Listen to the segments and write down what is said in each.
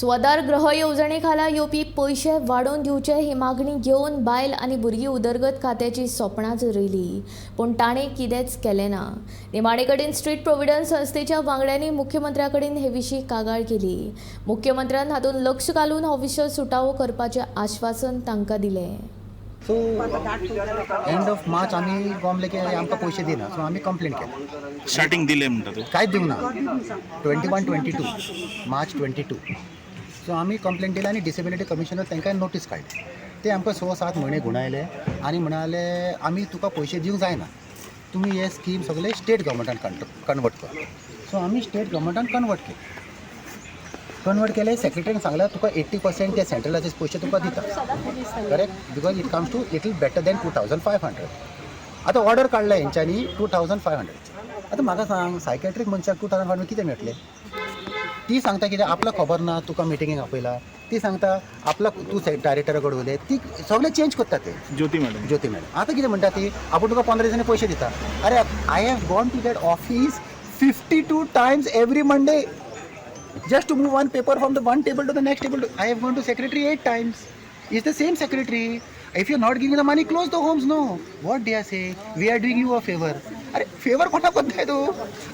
स्वदार गृह येवजणे खाला येवपी पयशे वाडोवन दिवचे ही मागणी घेवन बायल आनी भुरगीं उदरगत खात्याची सोपणां चरयली, पूण ताणें कितेंच केलें ना. निमाणे कडेन स्ट्रीट प्रोविडन्स संस्थेच्या वांगड्यांनी मुख्यमंत्र्या कडेन हे विशीं कागाळ केली. मुख्यमंत्र्यान हातूंत लक्ष घालून हो विशय सुटावो करपाचें आश्वासन तांकां दिलें. सो एंड ऑफ मार्च आमी गॉमले की आमकां पयशे दिना, सो आमी कंप्लेन केली. स्टार्टिंग दिले म्हणटा तूं? कांयच दिवंक ना, 21, 22, March 22. So आमी कंप्लेन दिली आनी डिसेबिलिटी कमिशनर तांकां नोटीस काडली. ते आमकां 6-7 म्हयने गुणायले आनी म्हणाले, आमी तुका पयशे दिवंक जायना, तुमी हे स्कीम सगळे स्टेट गव्हर्मेंटान कन्वर्ट कर. सो आमी स्टेट गव्हर्मेंटान कन्वर्ट केले. कन्वर्ट केले, सेक्रेटरीन सांगला, तुका 80% ते सेंट्रलाचे पयशे तुका दिता, correct, because it comes to little better than 2500. आतां ऑर्डर काडला हेंच्यांनी 2500. आतां म्हाका सांग, सायकेट्रीक मनशाक 2500 कितें मेळटलें? ती सांगता कितें आपल्याक खबर ना, तुका मिटिंगेक आपयला. ती सांगता आपल्याक तूं डायरेक्टरा कडेन उलय. ती सगळें चेंज करता ते. ज्योती मॅडम. ज्योती मॅडम. आतां कितें म्हणटा ती, आपूण तुका 15 दिसांनी पयशे दिता. अरे, I have gone to that office 52 times every Monday just to move one paper from the one table to the next table. I have gone to secretary eight times. It's the same secretary. If you're not giving the money, close the homes. No. What they are saying, "We are doing you a favor." अरे, favour कोणाक कोत्ताय तूं?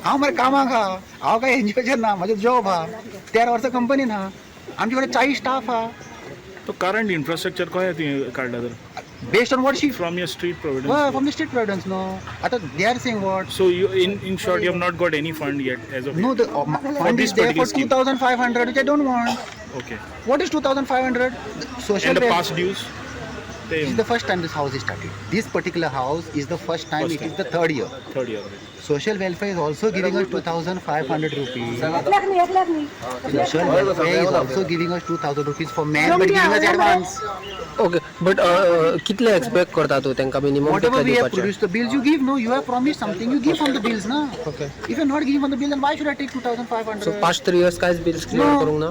हांव मरे कामाक आहा, हांव काय एनजीओचेर ना. म्हजें जॉब आहा, 13 वर्सां कंपनीन आहा, आमचे कडेन 40 स्टाफ आहा. तो करंट इन्फ्रास्ट्रक्चर कशें तुवें काडला तर? Based on what she from your Street Providence? From the Street Providence, no. आतां they are saying what? So you in short, you have not got any fund yet as of No, the fund this is there particular for scheme. 2500, which I don't want. Okay. What is 2500? Social and the welfare. Past dues? This is the first time this house is started. This particular house is the first time. First It is time. the third year. Third year. Social welfare is also giving us 2500 rupees. एकल्याक न्ही, एकल्याक न्ही. Social welfare is also giving us 2000 rupees for men, but giving us advance. Okay, but कितले expect करता तूं तांकां minimum? Whatever कितले we have दिवपाचे? Produced the bills, you give. No, you have promised something. You give from the bills, na. Okay. If you're not giving from the bill, then why should I take 2500? So past 3 years कांयच bills clear No. करूंक ना?